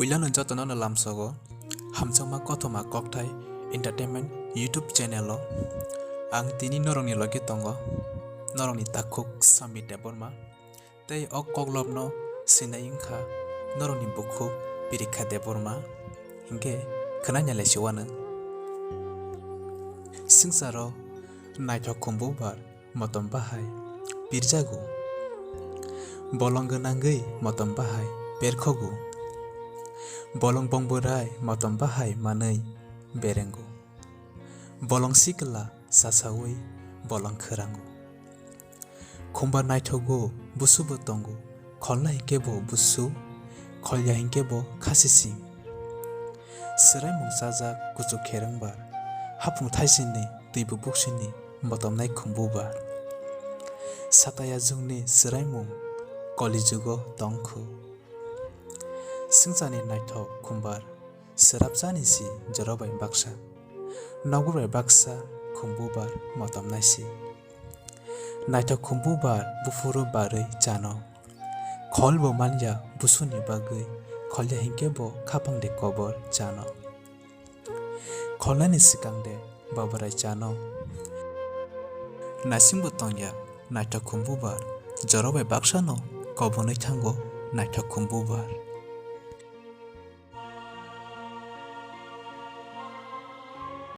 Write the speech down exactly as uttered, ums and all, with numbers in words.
Uilano jotono no lamsogo, hamjakma kothoma kokthai entertainment YouTube channel o ang tini norokni logi tongo, norokni takhuk Samir Debbarma. Tei o koklopno sinai wngkha norokni bukhuk Pirikha Debbarma, hinkhe khwnanya lai se uanw. Swngcharo naithok khumbu bar motom bahai pirjago. Bolong gwnangwi motom bahai perkhogo. Bolong bongbwrai motom bahai manwi berengo. Bolong sikla sasawi bolong khwrango. Khumbar naithogo, busubo tongo, kholna hinkhe bo busu, kholya hinkhe bo khasising. Swraimung chajak kuchuk kherengbar, hapung thaisini twibo buksini motomnai khumbubar. Sataya jugni swraimung kolijugo tongkhu. Swngcharni naithok khumbar, swrapchani si jora bai baksa, nokbar bai baksa khumbubar motomnai si. Naithok khumbubar buphuru barwi chano. Kholbo manya busuni bagwi, kholya hinkhe bo khapang de kobor chano. Kholnani swkang de babarai chano. Naisingbo tongya naithok khumbubar, jora bai baksano kobonwi thango naithok khumbubar.